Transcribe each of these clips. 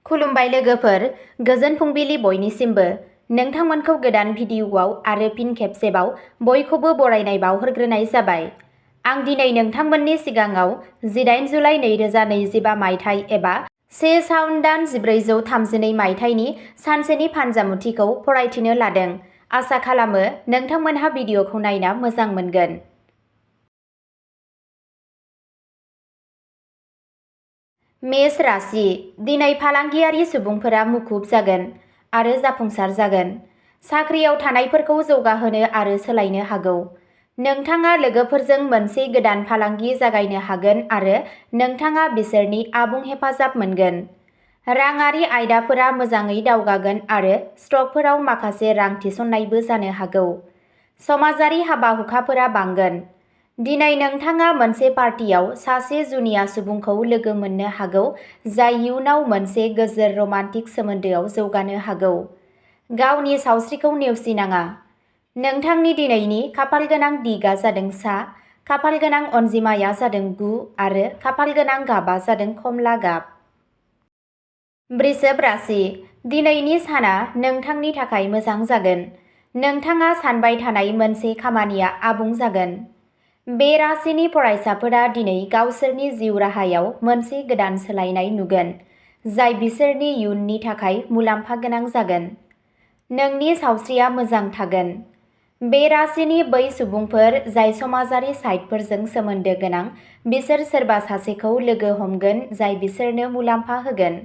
खुलुमबाय लोगोफोर, गोजोन फुंबिलि बयनिसिमबो। नोंथांमोनखौ गोदान भिडिअ'आव आरो फिन खेबसेबाव बयखौबो बरायनाय बावहरग्रोनाय जाबाय। आं दिनै नोंथांमोननि सिगाङाव 18 जुलाइ 2025 मायथाइ एबा 1 सावन दान 1432 मायथाइनि सानसेनि फानजामुथिखौ फरायथिनो लादों। आसा खालामो नोंथांमोनहा भिडिअ'खौ नायना मोजां मोनगोन। मेष राशि। दिनै फालांगियारि सुबुंफोरा मुखुब जागोन आरो जाफुंसार जागोन। साख्रियाव थानायफोरखौ जौगाहोनो आरो सोलायनो हागौ। नोंथाङा लोगोफोरजों मोनसे गोदान फालांगि जागायनो हागोन आरो नोंथाङा बिसोरनि आबुं हेफाजाब मोनगोन। राङारि आयदाफोरा मोजाङै दावगागोन आरो स्टकफोराव माखासे रां थिसननायबो जानो हागौ। समाजारि हाबा-हुखाफोरा बांगोन। दिनै नोंथाङा मोनसे पार्टियाव सासे जुनिया सुबुंखौ लोगो मोननो हागौ जाय इयुनाव मोनसे गोजोर रमान्टिक सोमोन्दोआव जौगानो हागौ। गावनि सावस्रिखौ नेवसिनाङा। नोंथांनि दिनैनि खाफालगोनां दिगआ जादों सा, खाफालगोनां अनजिमाया जादों 9 आरो खाफालगोनां गाबआ जादों कमला गाब। वृषभ राशि। दिनैनि साना नोंथांनि थाखाय मोजां जागोन। नोंथाङा सानबाय थानाय मोनसे खामानिया आबुं जागोन। बे राशिनि फरायसाफोरा दिनै गावसोरनि जिउ राहायाव मोनसे गोदान सोलायनाय नुगोन, जाय बिसोरनि इयुननि थाखाय मुलाम्फा गोनां जागोन। नोंनि सावस्रिया मोजां थागोन। बे राशिनि बै सुबुंफोर जाय समाजारि साइटफोरजों सोमोन्दो गोनां, बिसोर सोरबा सासेखौ लोगो हमगोन जाय बिसोरनो मुलाम्फा होगोन।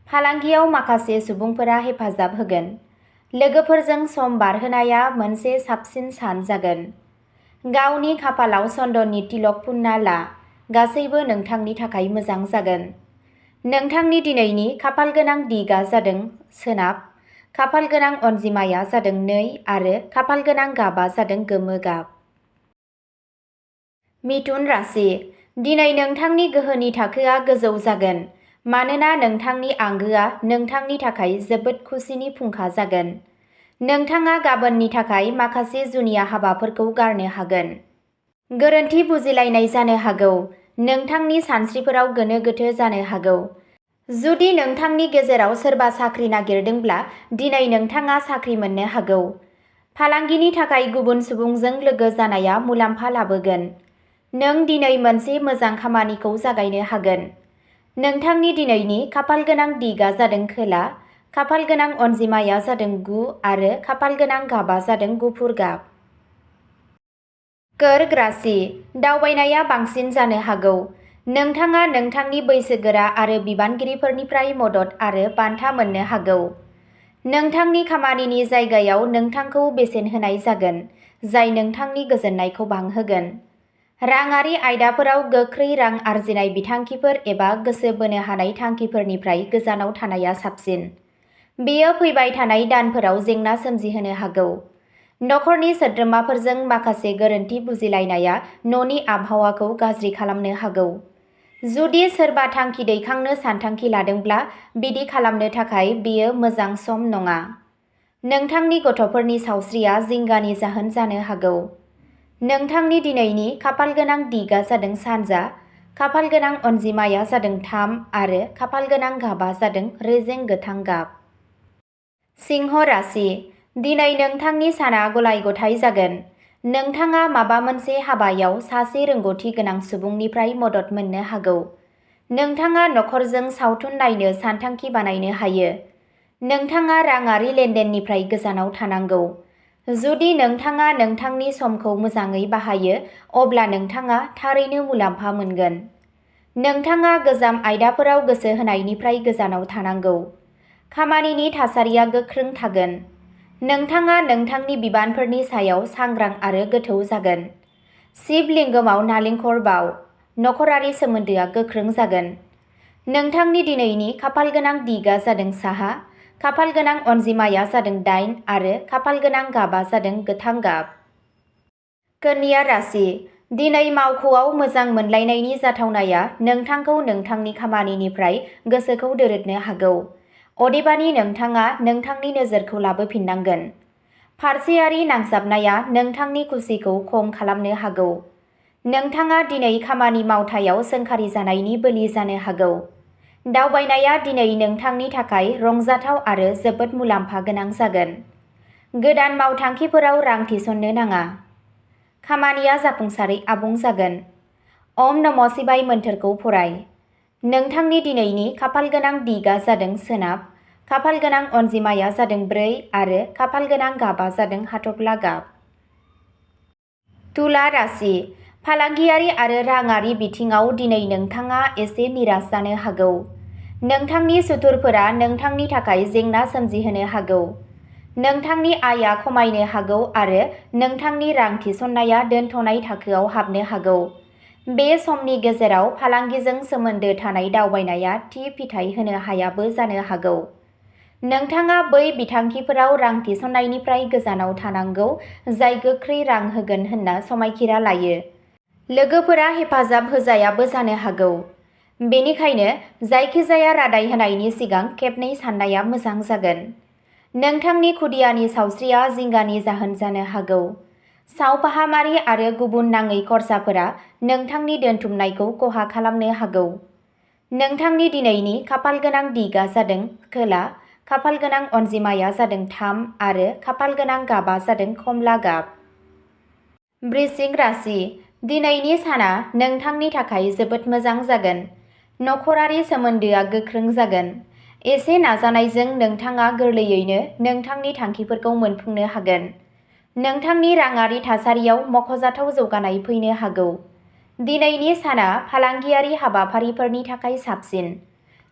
फालांगियाव माखासे सुबुंफोरा हेफाजाब होगोन। लोगोफोरजों सम बारहोनाया मोनसे साबसिन सान जागोन। गावनि खाफालाव चन्दननि तिलक फुनना ला। गासैबो नोंथांनि थाखाय मोजां जागोन। नोंथांनि दिनैनि खाफालगोनां दिगआ जादों सोनाब, खाफालगोनां अनजिमाया जादों 2 आरो खाफालगोनां गाबआ जादों गोमो गाब। मिथुन राशि। दिनै नोंथांनि गोहोनि थाखोआ गोजौ जागोन मानोना नोंथांनि आंगोआ नोंथांनि थाखाय जोबोद खुसिनि फुंखा जागोन। नोंथाङा गाबोननि थाखाय माखासे जुनिया हाबाफोरखौ गारनो हागोन। गोरोन्थि बुजिलायनाय जानो हागौ। नोंथांनि सानस्रिफोराव गोनो गोथो जानो हागौ। जुदि नोंथांनि गेजेराव सोरबा साख्रि नागिरदोंब्ला दिनै नोंथाङा साख्रि मोननो हागौ। फालांगिनि थाखाय गुबुन सुबुंजों लोगो जानाया मुलाम्फा लाबोगोन। नों दिनै मोनसे मोजां खामानिखौ जागायनो हागोन। नोंथांनि दिनैनि खाफालगोनां दिगआ जादों खोला, खाफालगोनां अनजिमाया जादों 9 आरो खाफालगोनां गाबआ जादों गुफुर गाब। कर्क राशि। दावबायनाया बांसिन जानो हागौ। नोंथाङा नोंथांनि बैसोगोरा आरो बिबानगिरिफोरनिफ्राय मदद आरो बान्था मोननो हागौ। नोंथांनि खामानिनि जायगायाव नोंथांखौ बेसेन होनाय जागोन, जाय नोंथांनि गोजोननायखौ बांहोगोन। राङारि आयदाफोराव गोख्रै रां आर्जिनाय बिथांखिफोर एबा गोसो बोनो हानाय थांखिफोरनिफ्राय गोजानाव थानाया साबसिन। बेयो फैबाय थानाय दानफोराव जेंना सोमजिहोनो हागौ। नखरनि सोद्रोमाफोरजों माखासे गोरोन्थि बुजिलायनाया न'नि आबहावाखौ गाज्रि खालामनो हागौ। जुदि सोरबा थांखि दैखांनो सानथांखि लादोंब्ला बिदि खालामनो थाखाय बेयो मोजां सम नङा। नोंथांनि गथ'फोरनि सावस्रिया जिंगानि जाहोन जानो हागौ। नोंथांनि दिनैनि खाफालगोनां दिगआ जादों सानजा, खाफालगोनां अनजिमाया जादों 3 आरो खाफालगोनां गाबआ जादों रेजें गोथां गाब। सिंह राशि। दिनै नोंथांनि साना गलाय-गथाय जागोन। नोंथाङा माबा मोनसे हाबायाव सासे रोंग'थि गोनां सुबुंनिफ्राय मदद मोननो हागौ। नोंथाङा नखरजों सावथुन नायनो सानथांखि बानायनो हायो। नोंथाङा राङारि लेनदेननिफ्राय गोजानाव थानांगौ। जुदि नोंथाङा नोंथांनि समखौ मोजाङै बाहायो, अब्ला नोंथाङा थारैनो मुलाम्फा मोनगोन। नोंथाङा गोजाम आयदाफोराव गोसो होनायनिफ्राय गोजानाव थानांगौ। खामानिनि थासारिया गोख्रों थागोन। नोंथाङा नोंथांनि बिबानफोरनि सायाव सांग्रां आरो गोथौ जागोन। शिव लिंगमआव नालेंखर बाव। नखरारि सोमोन्दोआ गोख्रों जागोन। नोंथांनि दिनैनि खाफालगोनां दिगआ जादों साहा, खाफालगोनां अनजिमाया जादों 8 आरो खाफालगोनां गाबआ जादों गोथां गाब। कन्या राशि। दिनै मावख'आव मोजां मोनलायनायनि जाथावनाया नोंथांखौ नोंथांनि खामानिनिफ्राय गोसोखौ दोरदनो हागौ। अदेबानि नोंथाङा नोंथांनि नोजोरखौ लाबोफिननांगोन। फारसेयारि नांजाबनाया नोंथांनि खुसिखौ खम खालामनो हागौ। नोंथाङा दिनै खामानि मावथायाव सोंखारि जानायनि बोलि जानो हागौ। दावबायनाया दिनै नोंथांनि थाखाय रंजाथाव आरो जोबोद मुलाम्फा गोनां जागोन। गोदान मावथांखिफोराव रां थिसननो नाङा। खामानिया जाफुंसारै आबुं जागोन। ओम नमः शिवाय मोन्थोरखौ फराय। नोंथांनि दिनैनि खाफालगोनां दिगआ जादों सोनाब, खाफालगोनां अनजिमाया जादों 4 आरो खाफालगोनां गाबआ जादों हाथफ्ला गाब। तुला राशि, फालांगियारि आरो राङारि बिथिङाव दिनै नोंथाङा एसे निराश जानो हागौ। नोंथांनि सुथुरफोरा नोंथांनि थाखाय जेंना सोमजिहोनो हागौ। नोंथांनि आयआ खमायनो हागौ आरो नोंथांनि रां थिसननाया दोनथ'नाय थाखोआव हाबनो हागौ। बे समनि गेजेराव फालांगिजों सोमोन्दो थानाय दावबायनाया थि फिथाय होनो हायाबो जानो हागौ। नोंथाङा बै बिथांखिफोराव रां थिसननायनिफ्राय गोजानाव थानांगौ जाय गोख्रै रां होगोन होनना समायखिरा लायो। लोगोफोरा हेफाजाब होजायाबो जानो हागौ। बेनिखायनो जायखिजाया रादाय होनायनि सिगां खेबनै साननाया मोजां जागोन। नोंथांनि खुदियानि सावस्रिया जिंगानि जाहोन जानो हागौ। सावफाहामारि आरो गुबुन नाङै खरसाफोरा नोंथांनि दोनथुमनायखौ खहा खालामनो हागौ। नोंथांनि दिनैनि खाफालगोनां दिगआ जादों खोला, खाफालगोनां अनजिमाया जादों 3 आरो खाफालगोनां गाबआ जादों खमला गाब। वृश्चिक राशि, दिनैनि साना नोंथांनि थाखाय जोबोद मोजां जागोन। नखरारि सोमोन्दोआ गोख्रों जागोन। एसे नाजानायजों नोंथाङा गोरलैयैनो नोंथांनि थांखिफोरखौ मोनफुंनो हागोन। नोंथांनि राङारि थासारियाव मख'जाथाव जौगानाय फैनो हागौ। दिनैनि साना फालांगियारि हाबाफारिफोरनि थाखाय साबसिन।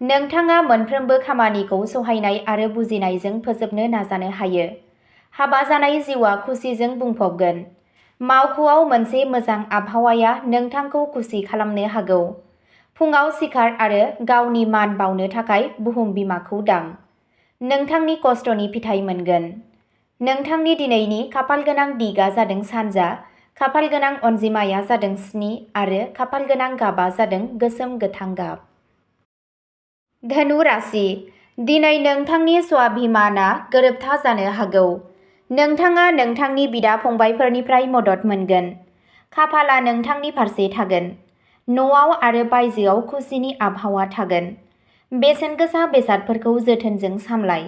नोंथाङा मोनफ्रोमबो खामानिखौ सहायनाय आरो बुजिनायजों फोजोबनो नाजानो हायो। हाबा जानाय जिउआ खुसिजों बुंफबगोन। मावख'आव मोनसे मोजां आबहावाया नोंथांखौ खुसि खालामनो हागौ। फुङाव सिखार आरो गावनि मान बावनो थाखाय बुहुम बिमाखौ दां। नोंथांनि खस्थ'नि फिथाइ मोनगोन। नोंथांनि दिनैनि खाफालगोनां दिगआ जादों सानजा, खाफालगोनां अनजिमाया जादों 7 आरो खाफालगोनां गाबआ जादों गोसोम गोथां गाब। धनु राशि, दिनै नोंथांनि स्वाभिमानआ गोरोबथा जानो हागौ। नोंथाङा नोंथांनि बिदा-फंबायफोरनिफ्राय मदद मोनगोन। खाफालआ नोंथांनि फारसे थागोन। न'आव आरो बायजोआव खुसिनि आबहावा थागोन। बेसेनगोसा बेसादफोरखौ जोथोनजों सामलाय।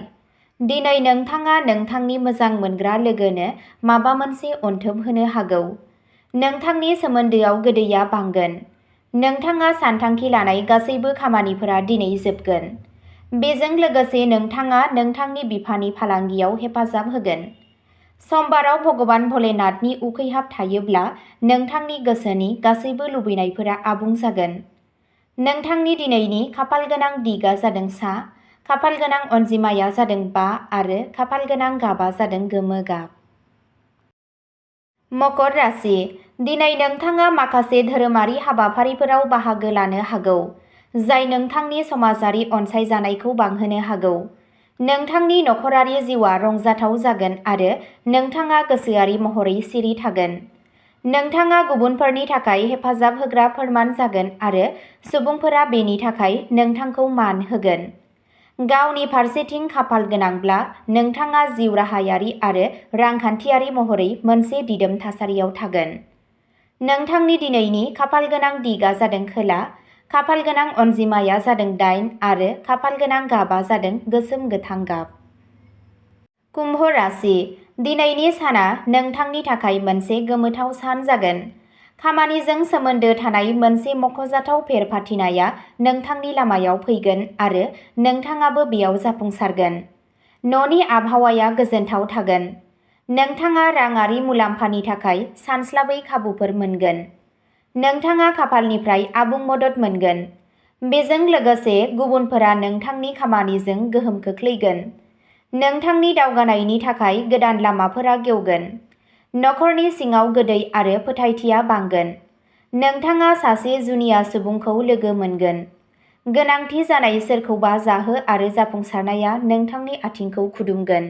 दिनै नोंथाङा नोंथांनि मोजां मोनग्रा लोगोनो माबा मोनसे अनथोब होनो हागौ। नोंथांनि सोमोन्दोआव गोदैया बांगोन। नोंथाङा सानथांखि लानाय गासैबो खामानिफोरा दिनै जोबगोन। बेजों लोगोसे नोंथाङा नोंथांनि बिफानि फालांगियाव हेफाजाब होगोन। समबाराव भगबान भोलेनाथनि उखैहाब थायोब्ला नोंथांनि गोसोनि गासैबो लुबैनायफोरा आबुं जागोन। नोंथांनि दिनैनि खाफालगोनां दिगआ जादों सा, खाफालगोनां अनजिमाया जादों 5 आरो खाफालगोनां गाबआ जादों गोमो गाब। मकर राशि, दिनै नोंथाङा माखासे धोरोमारि हाबाफारिफोराव बाहागो लानो हागौ, जाय नोंथांनि समाजारि अनसायजानायखौ बांहोनो हागौ। नोंथांनि नखरारि जिउआ रंजाथाव जागोन आरो नोंथाङा गोसोआरि महरै सिरि थागोन। नोंथाङा गुबुनफोरनि थाखाय हेफाजाब होग्रा फोरमान जागोन आरो सुबुंफोरा बेनि थाखाय नोंथांखौ मान होगोन। गावनि फारसेथिं खाफाल गोनांब्ला नोंथाङा जिउ राहायारि आरो रांखान्थियारि महरै मोनसे दिदोम थासारियाव थागोन। नोंथांनि दिनैनि खाफालगोनां दिगआ जादों खोला, खाफालगोनां अनजिमाया जादों 8 आरो खाफालगोनां गाबआ जादों गोसोम गोथां गाब। कुम्भ राशि, दिनैनि साना नोंथांनि थाखाय मोनसे गोमोथाव सान जागोन। खामानिजों सोमोन्दो थानाय मोनसे मख'जाथाव फेरफाथिनाया नोंथांनि लामायाव फैगोन आरो नोंथाङाबो बेयाव जाफुंसारगोन। न'नि आबहावाया गोजोनथाव थागोन। नोंथाङा राङारि मुलाम्फानि थाखाय सानस्लाबै खाबुफोर मोनगोन। नोंथाङा खाफालनिफ्राय आबुं मदद मोनगोन। बेजों लोगोसे गुबुनफोरा नोंथांनि खामानिजों गोहोम खोख्लैगोन। नोंथांनि दावगानायनि थाखाय गोदान लामाफोरा गेवगोन। नखरनि सिङाव गोदै आरो फोथायथिया बांगोन। नोंथाङा सासे जुनिया सुबुंखौ लोगो मोनगोन। गोनांथि जानाय सोरखौबा जाहो आरो जाफुंसारनाया नोंथांनि आथिंखौ खुदुमगोन।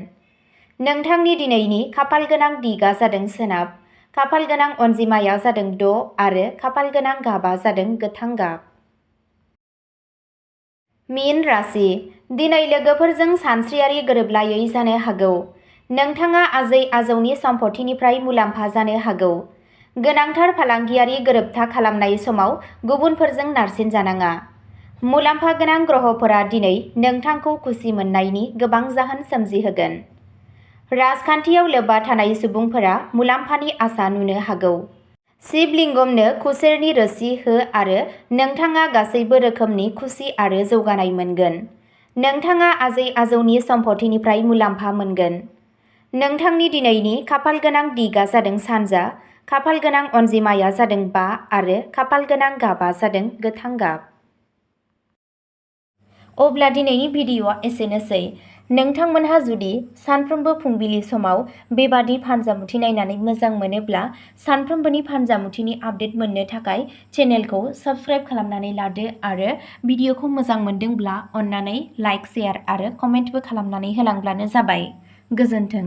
नोंथांनि दिनैनि खाफालगोनां दिगआ जादों सोनाब, खाफालगोनां अनजिमाया जादों 6 आरो खाफालगोनां गाबआ जादों गोथां गाब। मीन राशि, दिनै लोगोफोरजों सानस्रियारि गोरोबलायै जानो हागौ। नोंथाङा आजै-आजौनि सम्फथिनिफ्राय मुलाम्फा जानो हागौ। गोनांथार फालांगियारि गोरोबथा खालामनाय समाव गुबुनफोरजों नारसिनजानाङा। मुलाम्फा गोनां ग्रहफोरा दिनै नोंथांखौ खुसि मोननायनि गोबां जाहोन सोमजिहोगोन। राजखान्थियाव लोब्बा थानाय सुबुंफोरा मुलाम्फानि आसा नुनो हागौ। शिवलिंगमनो खुसेरनि रोसि हो आरो नोंथाङा गासैबो रोखोमनि खुसि आरो जौगानाय मोनगोन। नोंथाङा आजै-आजौनि सम्पथिनिफ्राय मुलाम्फा मोनगोन। नोंथांनि दिनैनि खाफालगोनां दिगआ जादों सानजा, खाफालगोनां अनजिमाया जादों 5 आरो खाफालगोनां गाबआ जादों गोथां गाब। अब्ला दिनैनि भिडिअ'आ एसेनोसै। नोंथांमोनहा जुदि सानफ्रोमबो फुंबिलि समाव बेबादि फानजामुथि नायनानै मोजां मोनोब्ला सानफ्रोमबोनि फानजामुथिनि आपडेट मोननो थाखाय चेनेलखौ साबस्क्राइब खालामनानै लादो आरो भिडिअ'खौ मोजां मोनदोंब्ला अन्नानै लाइक, शेयार आरो कमेन्टबो खालामनानै होलांब्लानो जाबाय। गोजोन्थों।